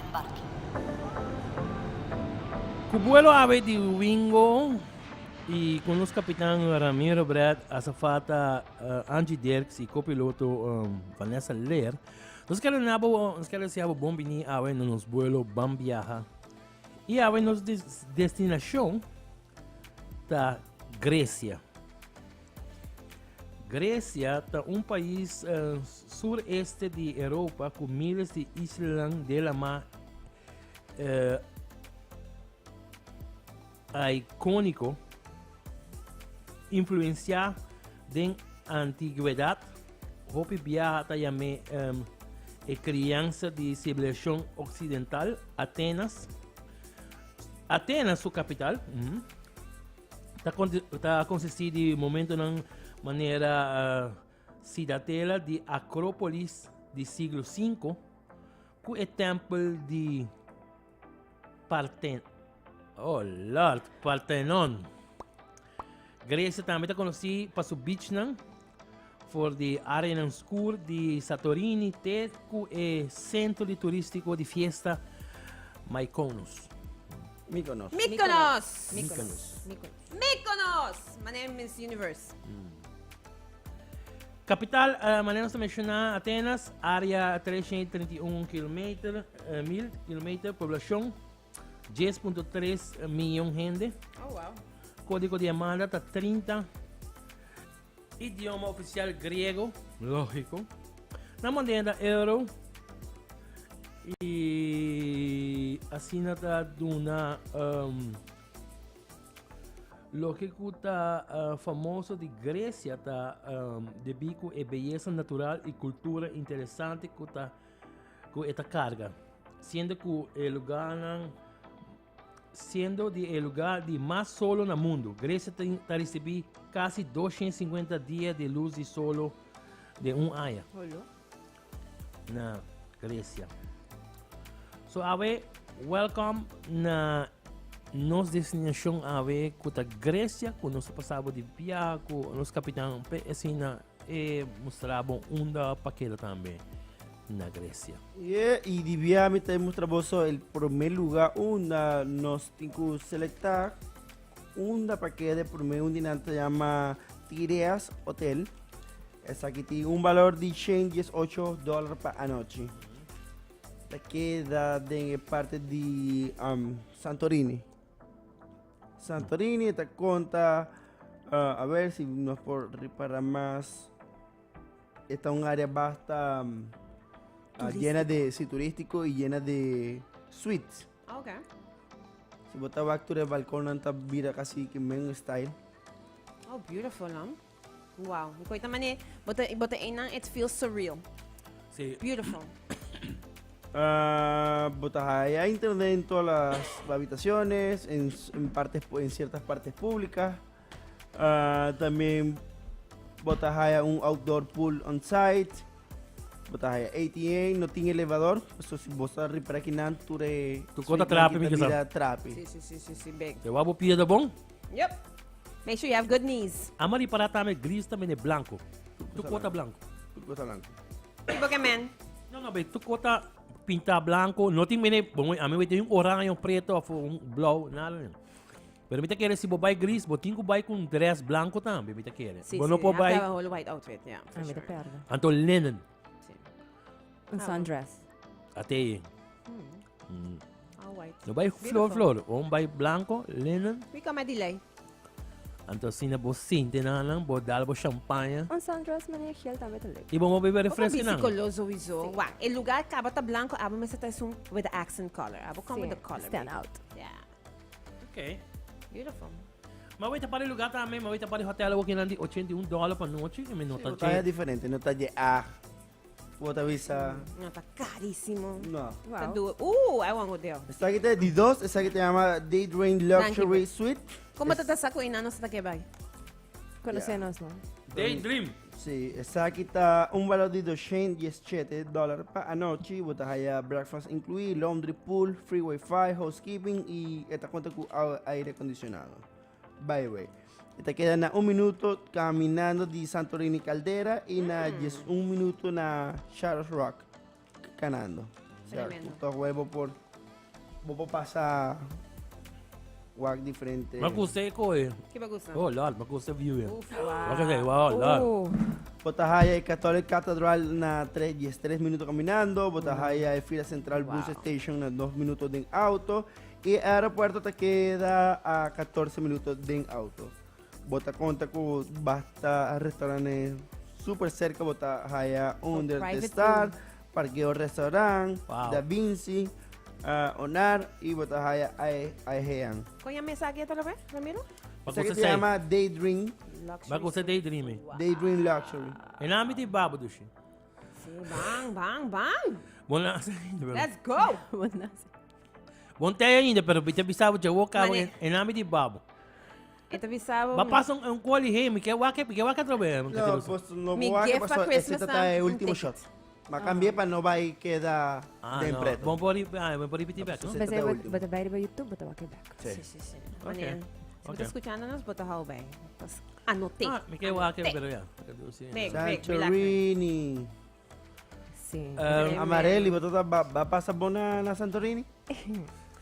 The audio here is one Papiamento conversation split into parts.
embarque. Ku buelo awe di Wingo i ku nos kapitan Ramiro Brett, azafata Angie Dirks i kopiloto Vanessa Leer, nos ker duna bo, nos ker desea bo bon bini awe na nos buelo Ban Biaha. I awe nos destinashon ta Grecia. Grecia ta un pais sureste di Europa ku miles di islanan den lamá ikóniko, influensiá den antigwedat. Hopi biaha ta yam'é e kriansa di sivilisashon oksidental, Atenas. Atenas su kapital. Ta, ta konsistí di momentonan manera uh, Cidatela di Akrópolis di siglo V ku e tèmpel di Parten Oh Lord, Partenon. Grecia tambe ta konosí pa su beachnan, for di areanan skur di Santorini te ku e sentro di turístiko di fiesta Mykonos. Mykonos. Mykonos. Mykonos. Mykonos! Manera Miss Universe. Kapital, eh, manera nos ta menshoná, Atenas, área 331 kilometer, eh, mil kilometer, poblashon 10.3 miyon hende. Oh, wow. Kódigo di yamada ta 30. Idioma ofisial griego, lógiko. Na moneda euro. I asina ta duna um, loke ku ta uh, famoso di Grecia ta um, debí ku e beyesa natural i kultura interesante ku ta ku e ta karga. Siendo ku e lugarnan Siendo di e lugar di mas solo na mundu, Grecia tin ta risibí kasi 250 dia di lus di solo den un aña. Holo. Na Grecia. So awe, welcome na nos destinashon awe ku ta Grecia, ku nos ta pasa bo di biaha ku nos kapitan pe asina e mustra bo unda pa keda tambe. na Grecia. Yeah, y di bia mi ta mustra boso el primer lugar unda nos tin ku selecta unda pa keda el primer un di nan ta llama Tireas Hotel. Esaki tin un valor di 118 dólar pa anochi. Ta keda den e parte di um, Santorini. Santorini ta konta, uh, a ver si nos por repara mas. E ta un área basta ah, llena de, sí, turístico y llena de suites. Ah, ok. Si bo ta wak tur e balkonnan ta bira kasi ki men style. Oh, beautiful, no? Wow. Mi koita mane, bota, bota einan, it feels surreal. Sí. Beautiful. Ah, bo ta haya internet en todas las habitaciones, en, en partes, en ciertas partes públicas. Ah, también bo ta haya un outdoor pool on site. Bo ta haya ATM, no tin elevador. So si bo sa ripara kinan tur e Tu kota suite trapi, nan mi kita kisa. bira trapi. Sí, sí, sí, sí, sí, big. Te wabo pia da bon? Yep. Make sure you have good knees. Ama ripara tambe gris tambe ne blanco. Tu kota blanco. Tu kota blanco. Tipo ke men? No, no, be tu kota pinta blanco. No tin mene, bon, a mi wete un oranje, un preto of un blauw, nada. Pero mi ta kere si bo bai gris, bo tin ku bai ku un dress blanco tambe, mi ta kere. Sí, bo no sí, por have to bai have a whole white outfit, yeah, for Ah, mi ta sure. perde. anto linen. Sí. Un Ah, sundress. Ate. All white. No bai flor Beautiful. flor, un bai blanco, linen. Mi come delay. Anto asina bo sinti nan, bo dal bo champaña. Un sundress meneer Giel tambe ta leuk. I bo mo bebe Bo refresco bisti nan. color sowieso. Wak, e lugar caba ta blanco, abo mester ta esun with the accent color. Abo come with Sí, the color. Stand baby. out. Yeah. Ok. Beautiful. Ma weta para lugar tambe, ma weta para hotel awor kinan di 81 dollar pa nochi, que me no ta No ta diferente, no ta je ah. Bo ta bisa. No ta carísimo. No. Ta Wow. du- Ooh, I want go there. Esaki ta di dos, esaki ta llama Daydream Luxury Suite. Como ta ta saco inano sa ta ke bai? Conocemos, no? Daydream. Sí, esaki ta un valor di 217 dólar pa anochi. Bo ta haya breakfast incluí, laundry pool, free wifi, housekeeping y e ta konta ku aire acondicionado. By the way, e ta keda na un minuto caminando di Santorini Caldera y na 11 minuto na Shadows Rock canando. Tremendo. Toch wey bo por bo por pasa wak diferente. Ma gusta e koe. Ki ba gusta? Oh Lord, ma gusta view e. Uf, wow. Wak esei, wow, Lord. Bo ta haya e Catholic Cathedral na 3, 13 minuto caminando. Bo ta haya e Fila Central Bus Station na 2 minuto den auto. Y e aeropuerto ta keda a 14 minuto den auto. Bo ta conta cu basta restaurante super cerca. Bo ta haya Under the private Star, room. Parqueo Restaurant, Wow. Da Vinci, Onar y bo ta haya Aegean. Con ya mesa aquí otra vez, Ramiro? Ma Esaki gusta se sei. llama Daydream, Ma gusta daydreaming. Daydream Luxury. E nami di babo dushi. Sí, bang, bang, bang. Bon na Let's go. Bon te ainda, pero bita bisabo je woka Mane- e nami di babo. E ta bisabo. Ba passa un quali he, mi ke wake, mi ke wake atrobe. No, pues no Mi voy a gift pasó, pa ese Christmas ta na el un último ticket. shot. Ma cambié pa no bay queda Ah, den no. preto. Bon por ah, bon por repetir back, no? Sí. Mas ta aí último. bota bij bij YouTube, bota wak back. Sí, sí. Ok. Wanneer? Si bo Ok. ta escuchándonos, bo ta hou bij. Pas anoté. Ah, mi ke wake, pero ya. Sí. Big, big, relax. Santorini. Sí. Amarelli, bo ta va, va pasa bona na Santorini?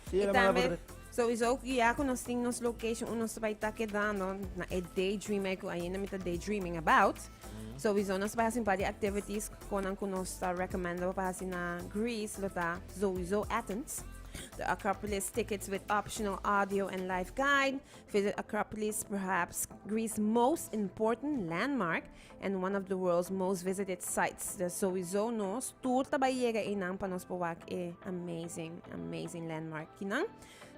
Sí, Y la mala tambe, por sowieso, ya cu nos tin nos location, un nos bay ta kedando na e daydream cu ainda mi ta daydreaming about. Sowieso nos bay haci un par di activities conan cu nos ta recomenda pa haci na Greece, lo ta sowieso Athens. The Acropolis tickets with optional audio and live guide. Visit Acropolis, perhaps Greece's most important landmark and one of the world's most visited sites. Dus sowieso nos tur ta bay yega einan pa nos por wak e amazing, amazing landmark kinan.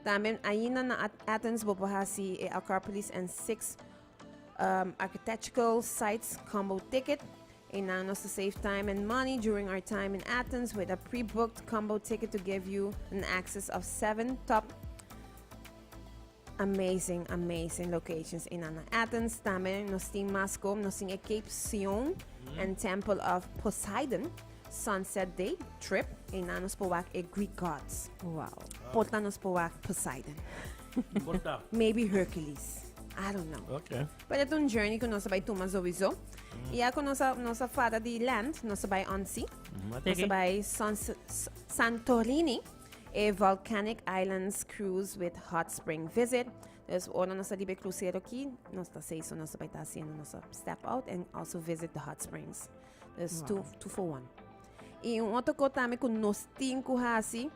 Tambe ainda na Athens bo por haci e Acropolis and six architectural sites combo ticket. Einan nos ta save time and money during our time in Athens with a pre-booked combo ticket to give you an access of seven top amazing, amazing locations in na Athens. Tambe nos tin mas com, nos tin e Cape Sion and Temple of Poseidon Sunset Day Trip. Einan nos por wak e Greek gods. Por ta nos por wak Poseidon. Por ta. Maybe Hercules. I don't know. Pero e ta un journey cu nos a bay tuma sowieso. Y ya cu nos a fada di land, nos a bay on sea. Nos a bay Santorini, e Volcanic Islands Cruise with Hot Spring Visit. Dus ora nos ta riba e crucero aki, nos ta say so nos ta bay ta haciendo nos step out and also visit the hot springs. Dus two for one. Y un otro cosa tambe cu nos tin cu haci,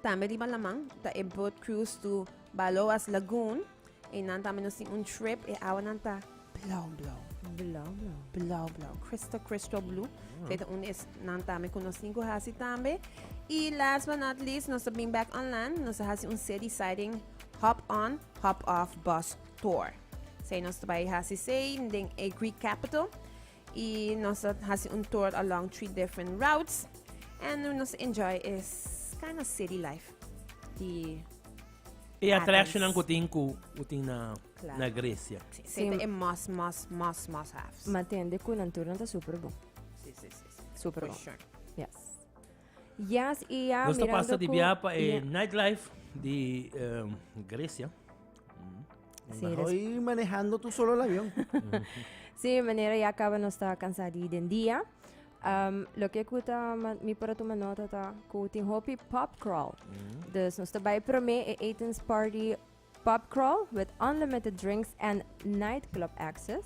tambe riba laman, ta e boat cruise to Baloas Lagoon. Y nan tambe nos tin un trip, e awanan ta blauw blauw. Blauw blauw. Blauw blauw. Crystal crystal blue. Esey ta un es nan tambe cu nos tin cu haci tambe. Y last but not least, nos ta bin back on land, nos ta haci un city sighting hop on, hop off bus tour. Esey nos ta bay haci esey den e Greek capital. Y nos ta haci un tour along three different routes. And nos enjoy is kind of city life. Di E attractionnan Athens. cu tin cu tin na na Grecia. Sí, sí, e must, must, must, must haves. Ma tende cu nan tur nan ta super bon. Sí. Super For bon. sure. Yes. Yes, y ya Nos ta mirando pasa di cu bia pa e nightlife di Grecia. Sí, Voy manejando tú solo el avión. Sí, manera ya caba nos ta cansa di den dia. Loke cu ta mi por a tuma nota ta cu tin hopi pub crawl. Dus nos ta bay prome e Athens Party Pub Crawl with unlimited drinks and nightclub access.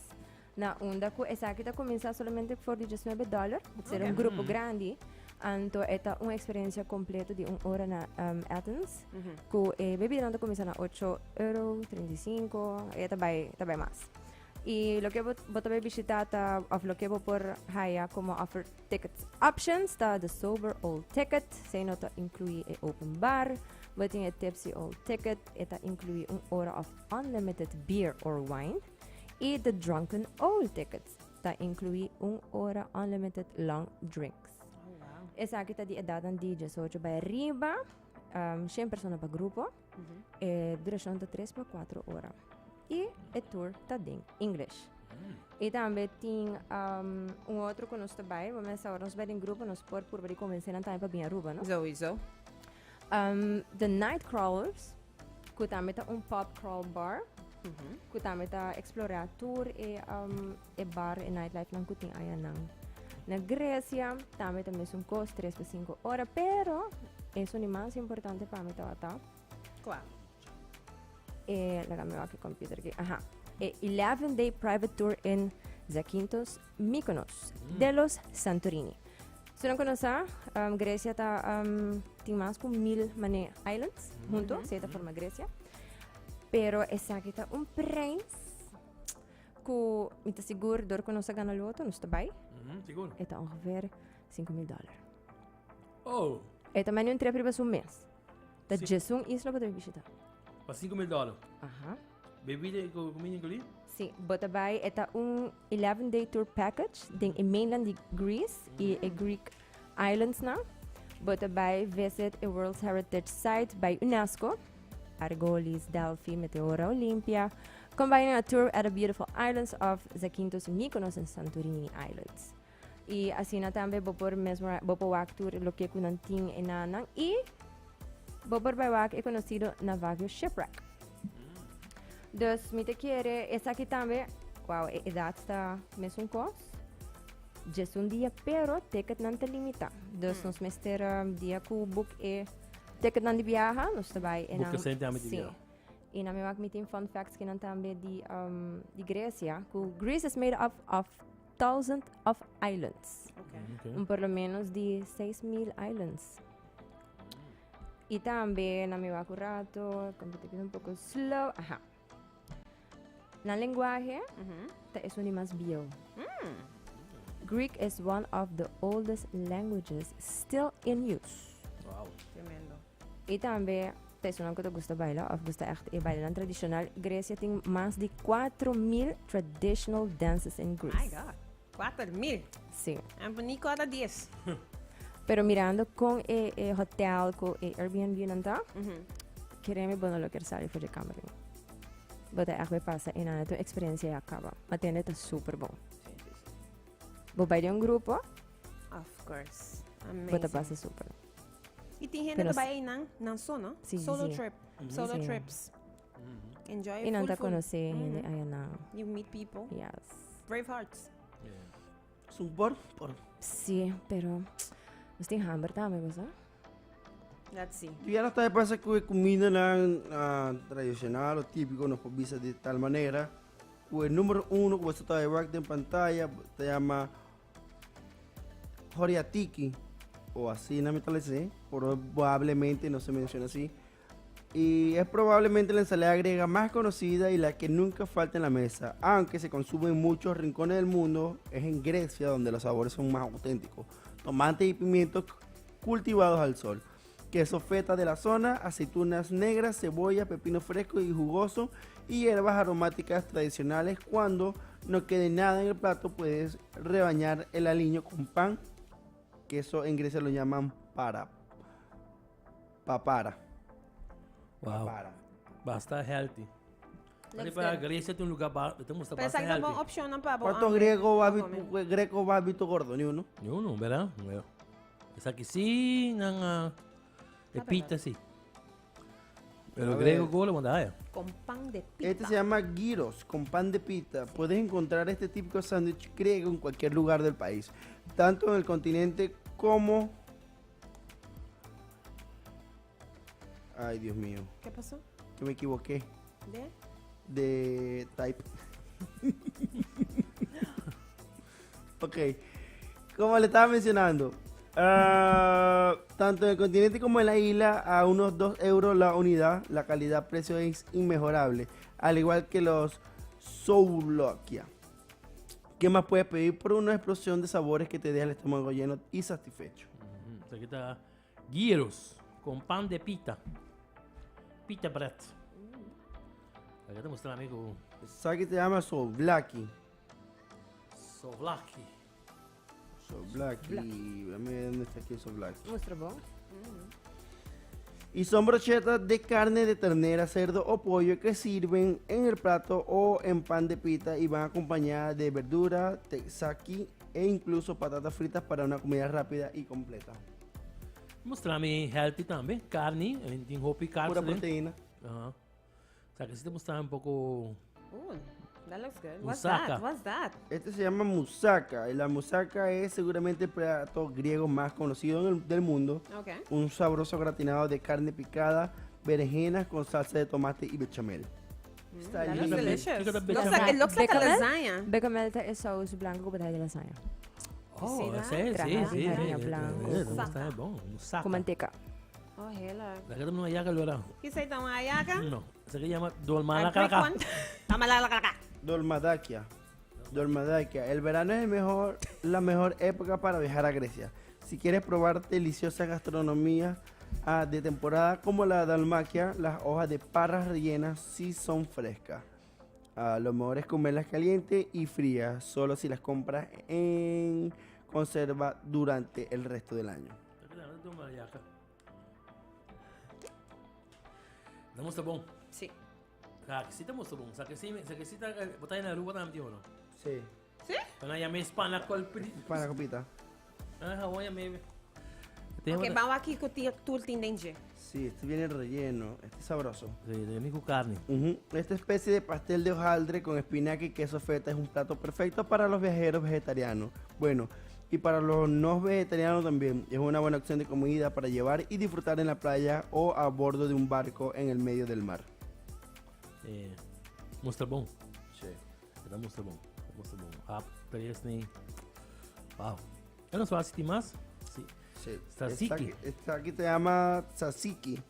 Na unda cu esaki ta cuminsa solamente for di diesnuebe dollar. Het ser un grupo grandi. Anto e ta un experiencia completo di un ora na Athens. Cu e bebidanan ta cuminsa na ocho euro, 35, e ta bay, ta bay mas. Y loke bo, bo ta bay bishita ta, of loke bo por haya como offer tickets options ta the Sober Old Ticket. Esey no ta inclui e open bar. Bo tin e Tipsy Old Ticket, e ta inclui un ora of unlimited beer or wine. Y the Drunken Old Tickets ta inclui un ora unlimited long drinks. Esaki ta di edadnan di 18 bay ariba, 100 persona pa grupo. E duracion ta 3 pa 4 ora. Y e tour ta den English. Y tambe tin un otro cu nos ta bay, bo mester ora nos bay den grupo nos por purba di convence nan tambe pa bin Aruba, no? Sowieso. The Night Crawlers, cu tambe ta un pub crawl bar, cu tambe ta explora tur e bar, e nightlife nan cu tin aya nan. Na Grecia tambe ta mesun kos, 3 pa 5 ora, pero esun di mas importante pa mi tabata. Kua? E, laga mi wak e computer aki. Aha. E 11 day private tour in Zakynthos, Mykonos, de los Santorini. Si no konosa, um, Grecia ta um, tin mas ku mil mane islands hunto, si ta forma Grecia. Pero esaki ta un prijs ku mi ta sigur door ku nos a gana loto, nos ta bai. Sigur. E ta ongeveer 5 mil dollar. Oh. E ta mani un trip riba su mes. Ta djesun isla bo ta bishita. Pa 5 mil dollar. Aha. Bebida y comida incluí? Sí, bo ta bai, e ta un 11 day tour package den e mainland di Greece y e Greek islands nan. Bo ta bai visit e World Heritage Site by UNESCO, Argolis, Delphi, Meteora, Olympia, combining a tour at the beautiful islands of Zakynthos, Mykonos and Santorini Islands. Y asina tambe bo por mesmo bo por wak tur loke ku nan tin e nanan y bo por bai wak e conocido Navagio Shipwreck. Dus mi te kere esaki tambe, wow, e edad ta mesun kos. Djes un dia, pero ticketnan ta limita. Dus nos mester um, dia ku book e ticketnan di biaha, nos ta bai en Book e sente di Sí. biaha. Y na mi wak mi tin fun facts kinan tambe di, um, di Grecia. Ku Greece is made up of thousands of islands. Okay. Okay. Un por lo menos di 6,000 islands. Y tambe na mi wak un rato, computer un poco slow. Aha. Na lenguaje, ta es un di mas bieu. Greek is one of the oldest languages still in use. Wow. Tremendo. Y tambe, ta esunnan cu ta gusta baila of gusta echt e bailenan tradicional, Grecia tin mas di 4000 traditional dances in Greece. My God. 4000. Sí. En por ni cuatro dies. Pero mirando con e, e hotel, cu e Airbnb nan ta, keremi bo no lo kier sali for di kamer ni. Bo ta echt bay pasa e nan, tu experiencia ya caba. Ma tende ta super bon. Sí, sí, sí. Bo bay den un grupo, Of course. bo Amazing. ta pasa super. Y tin gente Pero ta bay einan, nan so, no? Sí, sí, Solo sí. trip. Solo Sí. trips. Enjoy Y nan full, ta full. conoce hende ayanan. You meet people. Yes. Brave hearts. Yeah. Sun por, por. Sí, pero nos tin hamber tambe, bo sa? Let's see. Yo ya no está de pasa cu e comidanan ah, tradicional o típico nos por bisa de tal manera cu e número uno cu boso ta wak den pantalla ta llama Horiatiki, o así no me tal probablemente no se menciona así. Y es probablemente la ensalada griega más conocida y la que nunca falta en la mesa. Aunque se consume en muchos rincones del mundo, es en Grecia donde los sabores son más auténticos. Tomate y pimientos cultivados al sol. Queso feta de la zona, aceitunas negras, cebolla, pepino fresco y jugoso y hierbas aromáticas tradicionales. Cuando no quede nada en el plato, puedes rebañar el aliño con pan, que eso en Grecia lo llaman para. Papara. Wow. Papara. Basta healthy. Looks Para good. Grecia tin un lugar ba, te muestra Pero basta esa es una healthy. buena opción, no, pa, bo, ¿Cuántos hambre. griegos va, Come. greco va visto gordo? Ni uno. Ni uno, ¿verdad? Bueno. Esaki sí, nan ah, e pita sí. Pero A griego ver. golo manda haya. Con pan de pita. Este se llama gyros, con pan de pita. Puedes encontrar este típico sándwich griego en cualquier lugar del país, tanto en el continente como... Ay, Dios mío, ¿Qué pasó? que me equivoqué ¿De? de type. Ok, como le estaba mencionando, ah, tanto en el continente como en la isla, a unos 2 euros la unidad, la calidad-precio es inmejorable, al igual que los souvlakia. ¿Qué más puedes pedir por una explosión de sabores que te deja el estómago lleno y satisfecho? Ujú. Esaki ta gyros con pan de pita. Pita bread. Aki ta mustra amigo ¿Sabes qué se llama souvlaki? souvlaki. Souvlaki. Dame ver dónde está aquí el souvlaki. Mustra bon. Y son brochetas de carne de ternera, cerdo o pollo que sirven en el plato o en pan de pita y van acompañadas de verdura, tzatziki e incluso patatas fritas para una comida rápida y completa. Mustra mi healthy tambe. Carne, tin hopi carbs. Pura den. proteína. Aha. Sa cu si ta mustra un poco Uh. That looks good. What's Moussaka. that? What's that? Este se llama moussaka. Y la moussaka es seguramente el plato griego más conocido del mundo. Okay. Un sabroso gratinado de carne picada, berenjenas con salsa de tomate y bechamel. Está That looks lindo. delicious. Look at the Looks bechamel. like, it looks like a Bechamel? lasagna. Bechamel ta e saus blanco cu bo ta haci lasagna. Oh, See that? sí, sí, Traha sí. harina sí, blanco. sí, Está bon. Moussaka. Cu manteca. Oh, hela. La que no hallaca lo era. ¿Qué se llama hallaca? No, se que llama dolmada A Greek caraca. one. Tamalalacaca. Dolmadakia. Dolmadakia. El verano es el mejor, la mejor época para viajar a Grecia. Si quieres probar deliciosa gastronomía de temporada como la dalmaquia, las hojas de parras rellenas sí son frescas. Ah, lo mejor es comerlas caliente y frías, solo si las compras en conserva durante el resto del año. Ta mustra bon. Sí. Sa ki si ta mustra bon. Sa ki si, sa ki si ta, bo ta na Aruba tambe, o no? Sí. Sí? Pana yama spana colpri. Para copita. Ah, jabón yama. Ok, vamos aquí con tur tin dengue. Sí, este viene relleno, este es sabroso. Sí, de mi con carne. Ujú. Esta especie de pastel de hojaldre con espinaca y queso feta es un plato perfecto para los viajeros vegetarianos. Bueno, y para los no vegetarianos también. Es una buena opción de comida para llevar y disfrutar en la playa o a bordo de un barco en el medio del mar. Mustra bon. Sí. Ta mustra bon. Mustra bon. Hap, tres ni. Wow. Eu no sé si mas. Sí. Sí. Tzatziki. Esta aquí te llama tzatziki.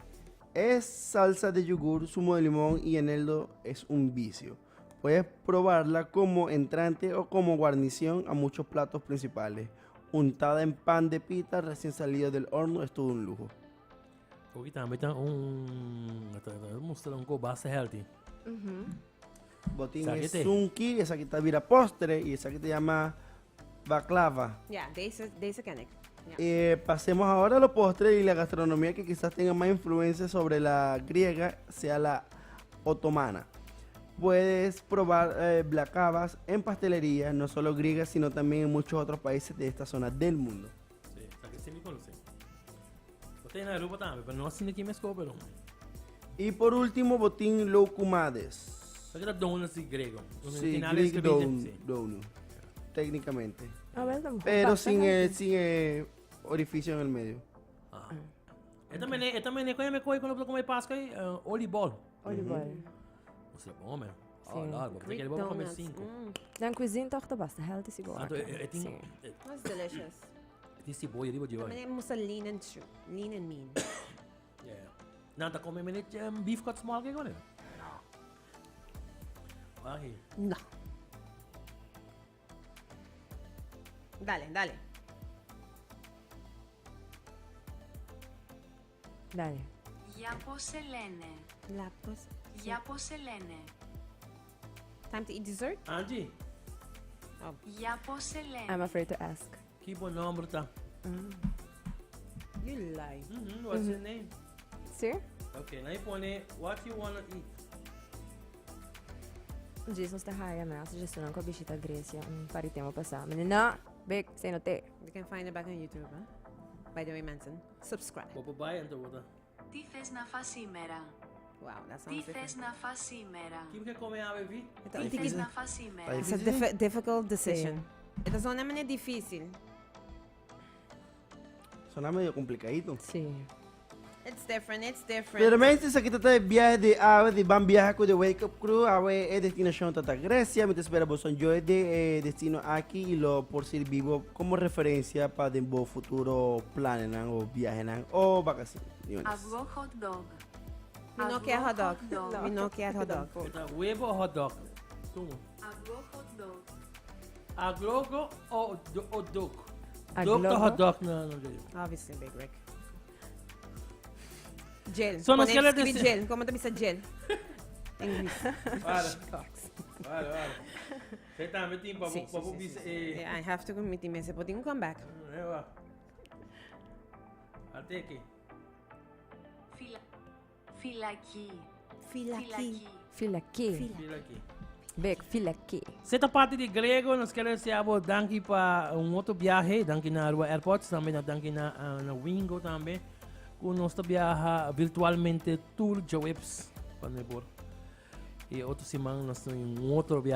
Es salsa de yogur, zumo de limón y eneldo. Es un vicio. Puedes probarla como entrante o como guarnición a muchos platos principales. Untada en pan de pita recién salido del horno es todo un lujo. Aki tambe ta un mustra un ko base healthy. Botín Saquete. es sunki, esa que está vira postre y esa que te llama baklava. Ja, deze, deze ken ik. Ja. Pasemos ahora a los postres y la gastronomía que quizás tenga más influencia sobre la griega sea la otomana. Puedes probar baklavas en pastelerías, no solo griegas, sino también en muchos otros países de esta zona del mundo. Sí, esaki si mi konosé. Bo tin na Aruba tambe, pero no asina aki mes pero. Y por último, botín loukoumades. Esaki ta donuts griego. Sí, Greek donut, técnicamente. A ver, tampoco. Pero sin orificio en el medio. Ah. E tambe, kon mi koi kuando kome Pasku, oliebol. Oliebol. Esei ta bon, man. Sí. Oh, Lord, bo Greek ke kome donuts. sinku. Dan cuisine toch de beste healthy si Anto, e tin, That's delicious. tin siboyo riba di Tambe musta lean and true. Lean and mean. Yeah. Nan ta kome meneer beef cut small ke kone? Aki. No. Dale, dale. Dale. Για πώς σε λένε. La pos. Για πώς σε λένε. Time to eat dessert? Angie, Oh. Για πώς σε λένε. I'm afraid to ask. Ki bo nòmber ta? You lie. What's your name? Sí? Okay, now you pone what you wanna eat. Jason ta haya mi suggestion ku bishita Grecia un par di tempu pasá. Maar no, big, say no te. You can find it back on YouTube, huh? By the way, Manson. Subscribe. Bo bai anto bo ta. Τι θες να φας σήμερα? Wow, that Τι sounds different. θες να φας σήμερα? Ki ke kome awe vi? Τι θες να φας σήμερα? It's a difficult decision. It is una difícil. Suena medio complicadito. Sí. It's different, it's different. Pero mensen, aki ta e biahe di awe, di Ban Biaha ku The Wake Up Crew. Awe e destinashon ta Grecia. Mi ta spera boso enjoy di e destino aki i lo por sirbi bo komo referensia pa den bo futuro plannan o biahenan o vakashon. Αυγό hot dog. Mi no ke hot dog. Dog. Mi no ke hot dog. Ta webu o hot dog? Tuma. Αυγό hot dog. Aglogo o dog? Aglogo? Dog ta hot dog na griego. Obviously, Big Rick. Gel. So, nos Pone kere escribir gel. Kon ta bisa gel? English. Vale. Vale, vale. Bo tambe tin pa Sí, pa sí, sí, bisa sí. Yeah, I have to commit mi por tin come back. Ewa. Ate aki. Φυλακή. Φυλακή. Φυλακή. Φυλακή. Big, φυλακή. Esei ta parti di griego, nos ke bisa bo danki pa un otro biahe, danki na Aruba Airports, tambe na danki na Wingo tambe. Ku nos ta biaha virtualmente tur djaweps pa por. I otro siman nos tin un otro biahe.